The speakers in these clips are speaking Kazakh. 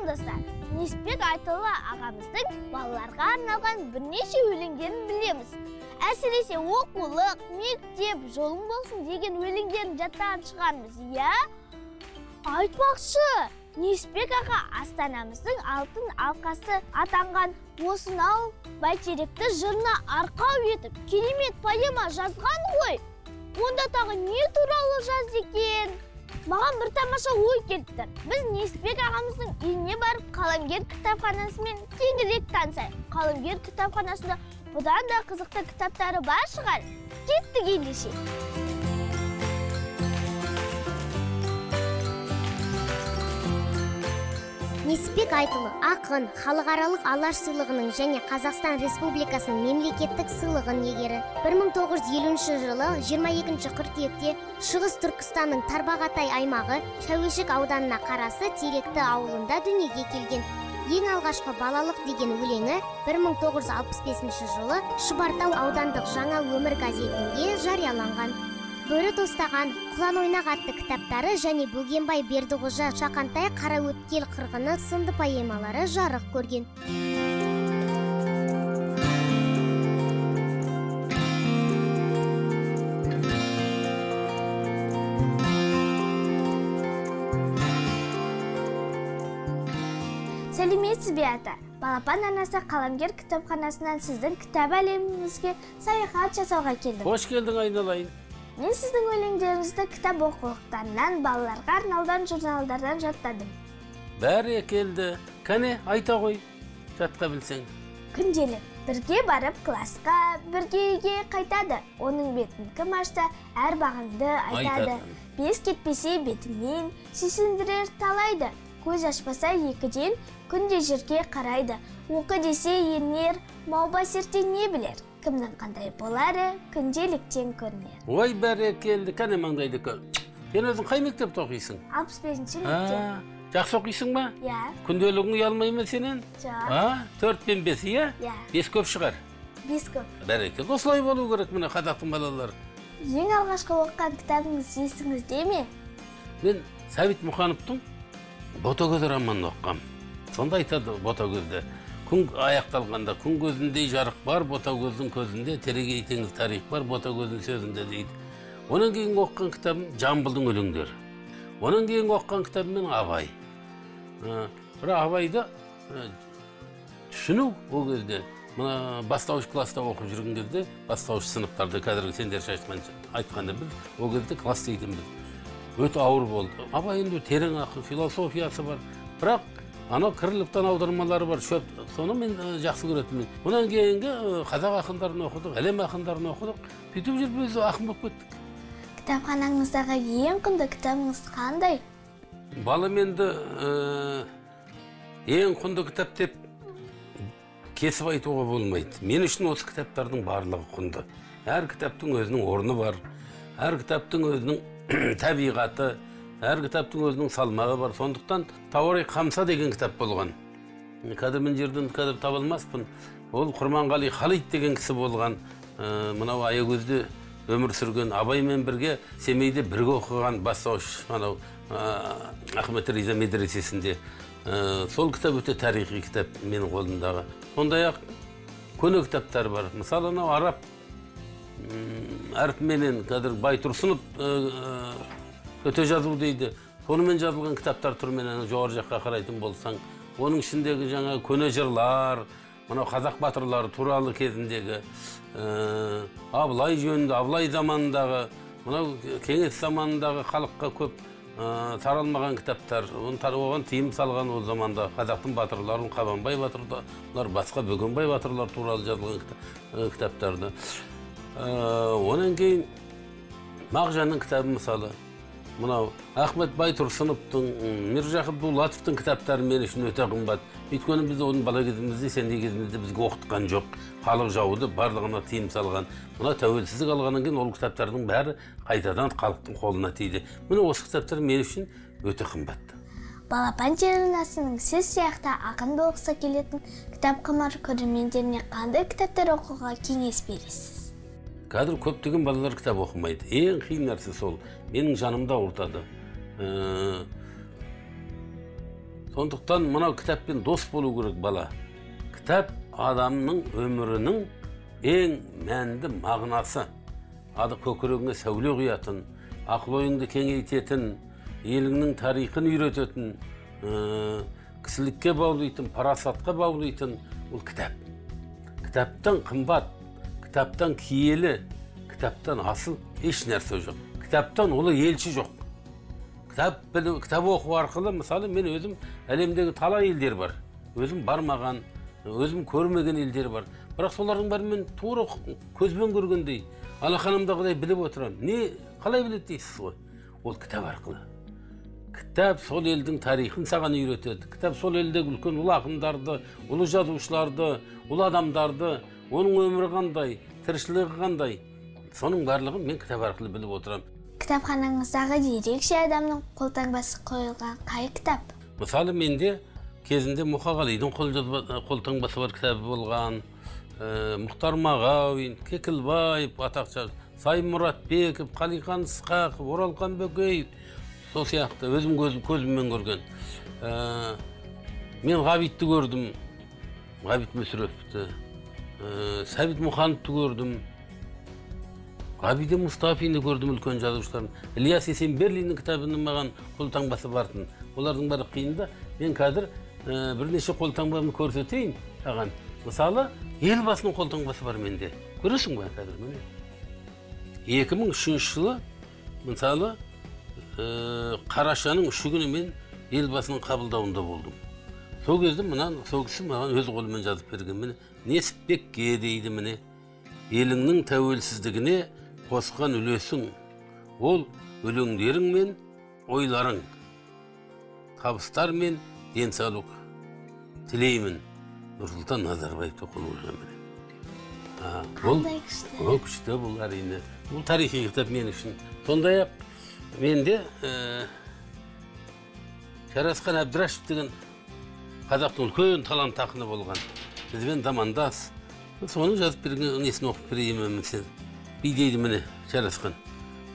Жолдастар, Несіпбек Айтұлы ағамыздың балаларға арналған бірнеше өлеңдерін білеміз. Әсіресе оқулық, мектеп, жолың болсын деген өлеңдерін жаттаған шығармыз, иә? Айтпақшы, Несіпбек аға астанамыздың алтын алқасы атанған осынау бәйтеректі жырына арқау етіп, керемет поэма жазған ғой. Онда тағы не туралы жазды екен? Маған бір тамаша ой келіп тұр. Біз Несіпбек ағамыздың үйіне барып, қаламгер кітапханасымен кеңірек танысайық. Қаламгер кітапханасында бұдан да қызықты кітаптары бар шығар. Кеттік ендеше. Несіпбек Айтұлы ақын, халықаралық Алаш сыйлығының және Қазақстан Республикасының мемлекеттік сыйлығының иегері. 1950 жылы 22 қыркүйекте Шығыс Түркістанның Тарбағатай аймағы Шәуешік ауданына қарасы Теректі ауылында дүниеге келген. Ең алғашқы балалық деген өлеңі 1965 жылы Шұбартау аудандық Жаңа өмір газетінде жарияланған. Бөрі тостаған, Құлан ойнақ атты кітаптары және Бөгенбай Бердіқожа Шақантай Қараөткел қырғыны сынды поэмалары жарық көрген. Сәлеметсіз бе, ата? Балапан арнасы қаламгер кітапханасынан сіздің кітап әлеміңізге саяхат жасауға келдім. Қош келдің, айналайын. Мен сіздің өлеңдеріңізді кітап оқулықтарынан, балаларға арналған журналдардан жаттадым. Бәрі келді. Кәне, айта ғой, жатқа білсең. Күнделік бірге барып классқа, бірге үйге қайтады. Оның бетін кім ашса, әр бағыңды айтады. Бес кетпесе бетіңнен, сүйсіндірер талайды. Көз ашпаса екіден, күнде жерге қарайды. Оқы десе енер, маубас ертең не білер? Кімнің қандай болары, күнделіктен көрінер. Ой, бәрі келді, кәне маңдайды көр. Сен өзің қай мектепте оқисың? 65-ші мектеп. Жақсы оқисың ба? Иә. Күнделігің ұялмай ма сенен? Жоқ. 4 пен 5, иә? Иә. 5 көп шығар? 5 көп. Бәрекелді, осылай болу керек міне қазақтың балалары. Ең алғашқы оқыған кітабыңыз есіңізде ме? Мен Сәбит Мұқановтың Ботагөз романын оқығам. Сонда айтады Ботагөзді. Күн аяқталғанда күн көзіндей жарық бар, Ботагөздің көзінде терегей теңіз тарих бар, Ботагөздің сөзінде дейді. Онан кейін оқыған кітабым Жамбылдың өлеңдері. Онан кейін оқыған кітабым мен Абай. Бірақ Абайды түсіну ол кезде, мына бастауыш класста оқып жүрген кезде, бастауыш сыныптарда, қазіргі сендерше айтқанда біз ол кезде класс дейтінбіз. Өте ауыр болды. Абай енді терең ақын, философиясы бар. Бірақ анау Крыловтан аудармалары бар, шөп, соны мен жақсы көретінмін. Онан кейінгі қазақ ақындарын оқыдық, әлем ақындарын оқыдық. Сөйтіп жүріп біз ақын болып кеттік. Кітапханаңыздағы ең құнды кітабыңыз қандай? Балам енді ең құнды кітап деп кесіп айтуға болмайды. Мен үшін осы кітаптардың барлығы құнды. Әр кітаптың өзінің орны бар, әр кітаптың өзінің табиғаты, әр кітаптың өзінің салмағы бар. Сондықтан Тауарих Хамса деген кітап болған. Қазір мен жерден қазір таба алмаспын. Ол Құрманғали Халид деген кісі болған. Мынау Аягөзде өмір сүрген, Абаймен бірге Семейде бірге оқыған бастауыш анау Ахмет Риза медресесінде. Сол кітап өте тарихи кітап менің қолымдағы. Сондай-ақ көне кітаптар бар. Мысалы анау араб әрпіменен қазір Байтұрсынов өте жазу дейді. Сонымен жазылған кітаптар тұр. Мен жоғары жаққа қарайтын болсаң, оның ішіндегі жаңа көне жырлар, мынау қазақ батырлары туралы кезіндегі, Абылай жөнінде, Абылай заманындағы, мынау кеңес заманындағы халыққа көп таралмаған кітаптар. Оған тыйым салған ол заманда қазақтың батырларын, Қабанбай батырлар, басқа Бөгенбай батырлар туралы жазылған кітаптарды. Онан кейін Мағжанның кітабы мысалы, мынау Ахмет Байтұрсыновтың, Миржақып Дулатовтың кітаптары мен үшін өте қымбат. Өйткені біз оның бала кезімізде, сендей кезімізде бізге оқытқан жоқ. Халық жауды барлығына тыйым салған. Мына тәуелсіздік алғаннан кейін ол кітаптардың бәрі қайтадан халықтың қолына тиді. Міне осы кітаптар мен үшін өте қымбат. Балапан телеарнасының сіз сияқты ақын болғысы келетін кітапқұмар көрермендеріне қандай кітаптар оқуға кеңес бересіз? Қазір көптеген балалар кітап оқымайды. Ең қиын нәрсе сол. Менің жанымда ауыртады. Сондықтан мынау кітаппен дос болу керек бала. Кітап адамның өмірінің ең мәнді мағынасы. Ады көкірегіңе сәуле құятын, ақыл ойыңды кеңейтетін, еліңнің тарихын үйрететін, кісілікке баулайтын, парасатқа баулайтын ол кітап. Кітаптан қымбат, кітаптан киелі, кітаптан асыл еш нәрсе жоқ. Кітаптан ұлы елші жоқ. Кітап оқу арқылы, мысалы, мен өзім әлемдегі талай елдер бар. Өзім бармаған, өзім көрмеген елдер бар. Бірақ солардың бәрін мен тура көзбен көргендей, алақанымдағыдай біліп отырамын. Не, қалай біледі дейсіз ғой? Ол кітап арқылы. Кітап сол елдің тарихын саған үйретеді. Кітап сол елдегі үлкен ұлы ақындарды, ұлы жазушыларды, ұлы адамдарды, оның өмірі қандай, тіршілігі қандай, соның барлығын мен кітап арқылы біліп отырамын. Кітапханаңыздағы ерекше адамның қолтаңбасы қойылған қай кітап? Мысалы, менде кезінде Мұқағалидың қолтаңбасы бар кітабы болған, Мұхтар Мағауин, Кекілбаев, атақты Сайын Мұратбеков, Қалихан Ысқақов, Оралхан Бөкеев, сол сияқты өзім көзіммен көрген. Мен Ғабитті көрдім, Ғабит Мүсіреповті, Сәбит Мұқановты көрдім, Ғабиден Мұстафинді көрдім, үлкен жазушыларын. Ілияс Есенберлиннің кітабының маған қолтаңбасы бартын. Олардың бәрі қиында. Мен қазір бірнеше қолтаңбамды көрсетейін саған. Мысалы, Елбасының қолтаңбасы бар менде. Көресің бе қазір міне? 2003 жылы, мысалы, қарашаның 3 күні мен Елбасының қабылдауында болдым. Сол кезде мына сол кісі маған өз қолымен жазып берген. Міне, Несіпбекке дейді міне. Еліңнің тәуелсіздігіне қосқан үлесің, ол өлеңдерің мен ойларың, табыстар мен денсаулық тілеймін. Нұрсұлтан Назарбаевты қол қойған міне. Қандай күшті. Ол күшті бұл әрине. Бұл тарихи кітап мен үшін. Сондай-ақ менде Жарасқан Әбдірашев деген қазақтың үлкен талант ақыны болған. Бізбен замандас. Соның жазып берген несін оқып берейін мен сен. Бүй дейді міне Жарасқан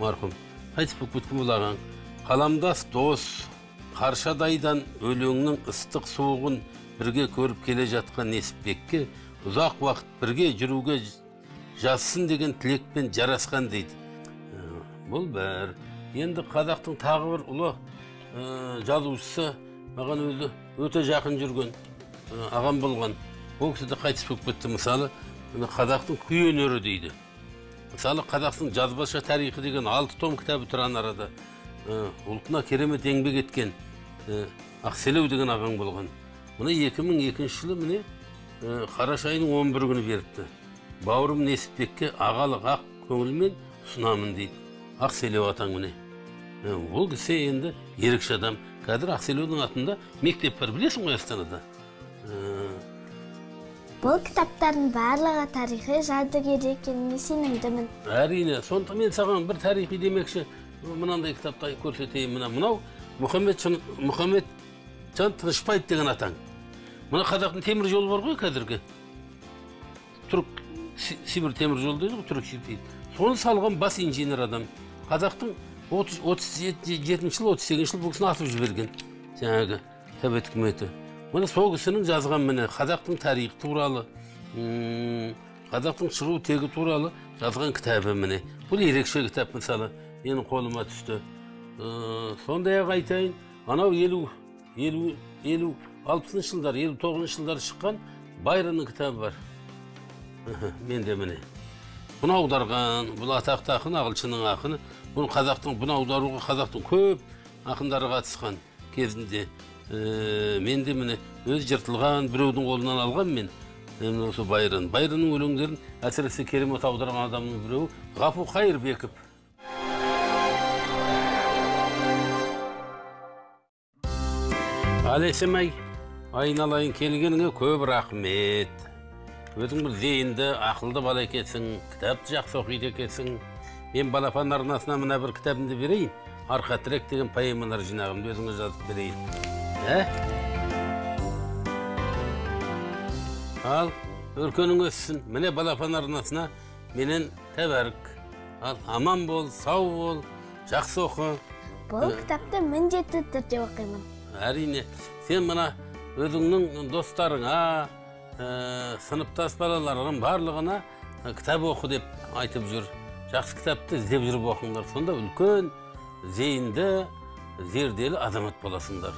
марқұм. Қайтыс болып кеткен бұл ағаң. Қаламдас дос, қаршадайдан өлеңнің ыстық суығын бірге көріп келе жатқан Несіпбекке ұзақ уақыт бірге жүруге жазсын деген тілекпен жарасқан дейді. Бұл бір. Енді қазақтың тағы бір ұлы жазушысы, маған өзі өте жақын жүрген ағам болған. Ол кісі де қайтыс болып кетті. Мысалы, қазақтың күй өнері дейді. Мысалы, қазақтың жазбаша тарихы деген 6 том кітабы тұрған арада. Ұлтына керемет еңбек еткен Ақселеу деген ағаң болған. Мұны 2002 жылы міне қараша айының 11 күні беріпті. Бауырым Несіпбекке ағалық ақ көңілмен ұсынамын дейді. Ақселеу атаң міне. Ол кісі енді ерекше адам. Қазір Ақселеудің атында мектеп бар, білесің ғой, Астанада. Бұл кітаптардың барлығы тарихи жәдігер екеніне сенімдімін. Әрине, сондықтан мен саған бір тарихи демекші мынандай кітапты көрсетейін. Мына мынау Мұхамеджан Тынышбаев деген атаң. Мына қазақтың темір жолы бар ғой қазіргі. Түрік Сібір темір жолы дейді ғой, Түрік Сібір дейді. Соны салған бас инженер адам. Қазақтың 37 жыл, 38 жыл бұл кісіні атып жіберген жаңағы Совет үкіметі. Мына сол кісінің жазған міне қазақтың тарихы туралы, қазақтың шығу тегі туралы жазған кітабы міне. Бұл ерекше кітап, мысалы, менің қолыма түсті. Сондай-ақ айтайын, анау 50-60 жылдар, 59 жылдар шыққан Байронның кітабы бар. Менде міне. Бұны аударған, бұл атақты ақын, ағылшынның ақыны. Бұны қазақтың, бұны аударуға қазақтың көп ақындары қатысқан кезінде. Менде міне өз жыртылған, біреудің қолынан алған мен осы Байрон. Байронның өлеңдерін әсіресе керемет аударған адамның біреуі Ғафу Қайырбеков. Алесім-ай, айналайын, келгеніңе көп рахмет. Өзің бір зейінді, ақылды бала екенсің, кітапты жақсы оқиды екенсің. Мен Балапан арнасына мына бір кітабымды берейін. Арқа тірек деген поэмалар жинағымды өзіңе жазып берейін. Ал, өркенің өссін. Міне Балапан арнасына менен тәбәрік. Ал, аман бол, сау бол, жақсы оқы. Бұл кітапты міндетті түрде оқимын. Әрине, Сен мына өзіңнің достарыңа, сыныптас балаларыңның барлығына кітап оқы деп айтып жүр. Жақсы кітапты іздеп жүріп оқыңдар. Сонда үлкен, зейінді, зерделі азамат боласыңдар.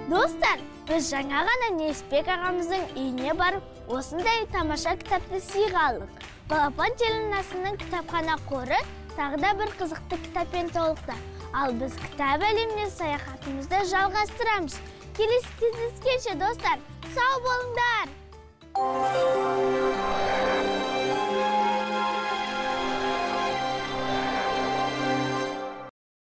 Достар, біз жаңа ғана Несіпбек ағамыздың үйіне барып, осындай тамаша кітапты сыйға алдық. Балапан телеарнасының кітапхана қоры тағы да бір қызықты кітаппен толықты. Ал біз кітап әлеміне саяхатымызды жалғастырамыз. Келесі кездескенше, достар, сау болыңдар!